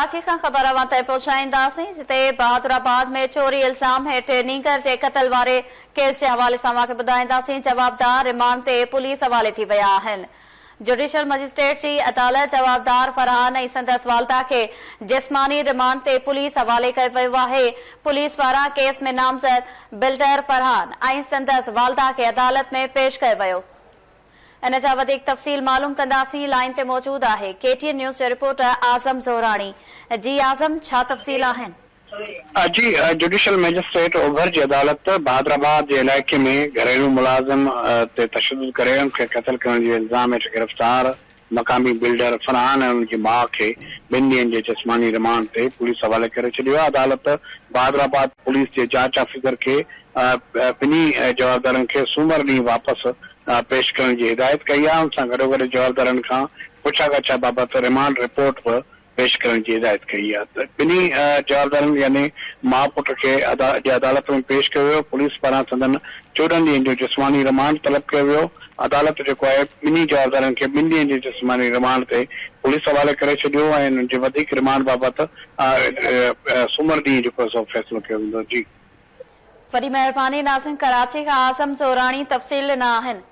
ڪراچي کان خبر اوهان تائين پهچائينداسين جتي بهادر آباد ۾ چوري الزام هيٺ نينگر جي قتل واري ڪيس جي حوالي سان اوهان کي ٻڌائينداسين جوابدار رمانڊ تي پوليس حوالي ٿي ويا آهن جڊيشل مئجسٽريٽ جي عدالت جوابدار فرحان ۽ سندس والده کي جسماني رمانڊ تي پوليس حوالي ڪيو ويو آهي پوليس پاران ڪيس ۾ نامزد بلڊر فرحان ۽ سندس والده کي عدالت ۾ پيش ڪيو ويو. ان جا وڌيڪ تفصيل معلوم ڪنداسين لائين تي موجود آهي ڪي ٽي اين نيوز جو رپورٽر اعظم زهراڻي جي اعظم ڇا تفصيل آهن. جي جڊيشل مئجسٽريٽ اوڀر جي عدالت بهادر آباد جي علائقي ۾ گهريلو ملازم تي تشدد ڪري ان کي قتل ڪرڻ جي الزام هيٺ گرفتار مقامي بلڊر فرحان ۽ ان جي ماء کي ٻن ڏينهن جي جسماني رمانڊ تي پوليس حوالي ڪري ڇڏيو آهي عدالت بهادر آباد پوليس جي جاچ آفيسر کي ٻنهي جوابدارن کي سومر ڏينهن واپس پيش ڪرڻ جي هدايت ڪئي آهي ان سان گڏوگڏ جوابدارن کان پڇا ڳاڇا بابت رمانڊ رپورٽ به پيش ڪرڻ جي هدايت ڪئي آهي ته ٻنهي جوابدارن يعني ماء پٽ کي جي عدالت ۾ پيش ڪيو ويو پوليس پاران سندن 14 ڏينهن جو جسماني رمانڊ طلب ڪيو ويو عدالت جيڪو آهي ٻنهي جوابدارن کي ٻن ڏينهن جي جسماني رمانڊ تي پوليس حوالي ڪري ڇڏيو ۽ انهن جي وڌيڪ رمانڊ بابت سومر ڏينهن جيڪو سو فيصلو ڪيو ويندو جي. وڏي مهرباني ناظرين ڪراچي کان اعظم زوراڻي تفصيل ڏنا آهن.